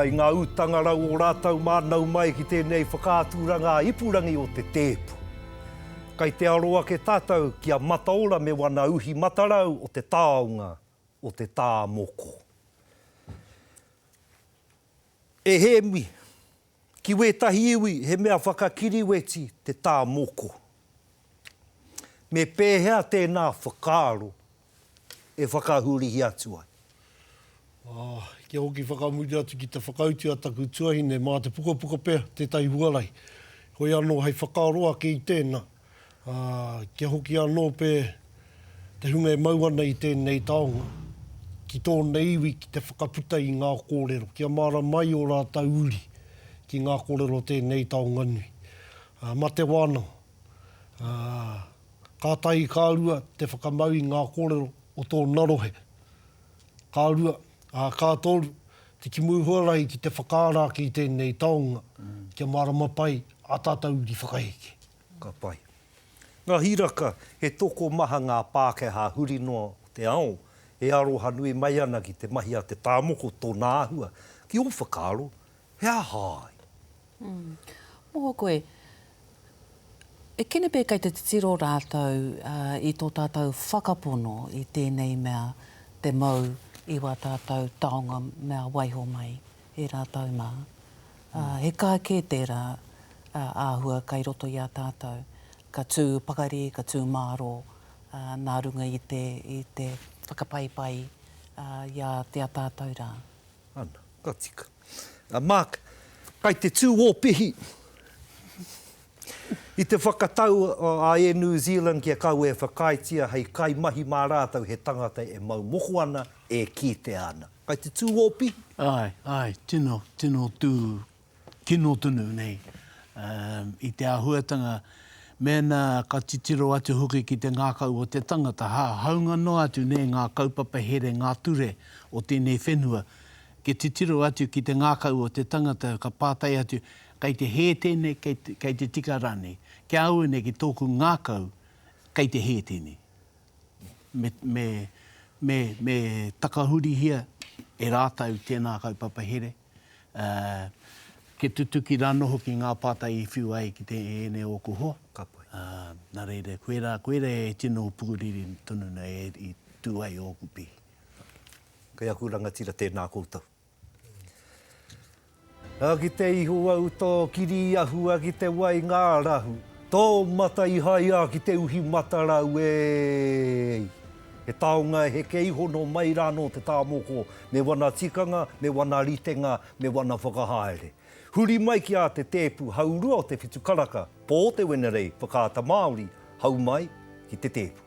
Kai ngā utanga rau o rātou mā nau mai ki tēnei whakaaturanga ā-ipurangi o te tēpu. Kai te aro ake tātou ki a Mataora me wana uhi matarau o te taonga o te tā moko. E Hēmi, ki wētahi iwi he mea whakakiriweti te tā moko. Me pēhea tēnā whakaaro e whakahurihi atu ai? Ā, kia hoki whakamuri atu ki te whakautu a taku tuahine, mā te pukapuka pea tētahi huarahi. Hoi anō hei whakaaro ake i tēnā, ā, kia hoki anō pea te hunga e mau ana i tēnei taonga ki tōna iwi ki te whakaputa i ngā kōrero, kia mārama ai ō rātou uri ki ngā kōrero o tēnei taonga nui. Ā, mā te wānanga, ā, kātahi ka rua te whakamau i ngā kōrero o tōna rohe. Ka rua, ā, ka toru, te kimi huarahi ki te whakaara ake i tēnei taonga, kia mārama pai ā tātou uri whakaheke. Ka pai. Ngā hiraka, he tokomaha ngā Pākehā huri noa o te ao e aroha nui mai ana ki te mahi a te tāmoko tōna āhua. Ki ō whakaaro, he aha ai? Moho koe, e kene pea kei te titiro rātou i tō tātou whakapono i tēnei mea te mau i wā tātou taonga mea waiho mai e rātou mā. He kaha kē tērā āhua kai roto i a tātou. Ka tū pakari, ka tū mārō nā runga i te, i te whakapaipai i a te a tātou rā. Ana, ka tika. Mark, kai te tū ō pihi i te whakatau a Air New Zealand kia kaua e whakaaetia hei kaimahi mā rātou he tangata e mau moko ana, e kitea ana. Kai te tū ō pihi. Āe, āe, tino, tino tū kino tonu nei i te āhuatanga mēnā ka titiro atu hoki ki te ngākau o te tangata, hā, hāunga noa atu nei ngā kaupapa here, ngā ture o tēnei whenua, ke titiro atu ki te ngākau o te tangata ka pātai atu, kei te hē tēnei, kei te, kei te tika rānei? Ki a au nei, ki tōku ngākau, kei te hē tēnei. Me, me, me, me takahurihia e rātou tēnā kaupapa here, Ā, kia tutuki rānō hoki ngā pātai i whiu ai ki te ēnei o ōku hoa. Ka pai. Ā, nā reira, koirā, koirā e tino pukuriri tonu nei e, i tū ai ōku pihi. Kei aku rangatira tēnā koutou. Ā, ki te iho au tō kiri ahua ki te wai ngārahu, tō mata i haia ki te uhi matarau e. He taonga e heke iho nō mai rānō te tāmoko me wana tikanga, me wana ritenga, me wana whakahaere. Huri mai ki a Te Tēpu haurua o te whitu karaka, pō te Wenerei, Whakaata Māori, hau mai ki te tēpu.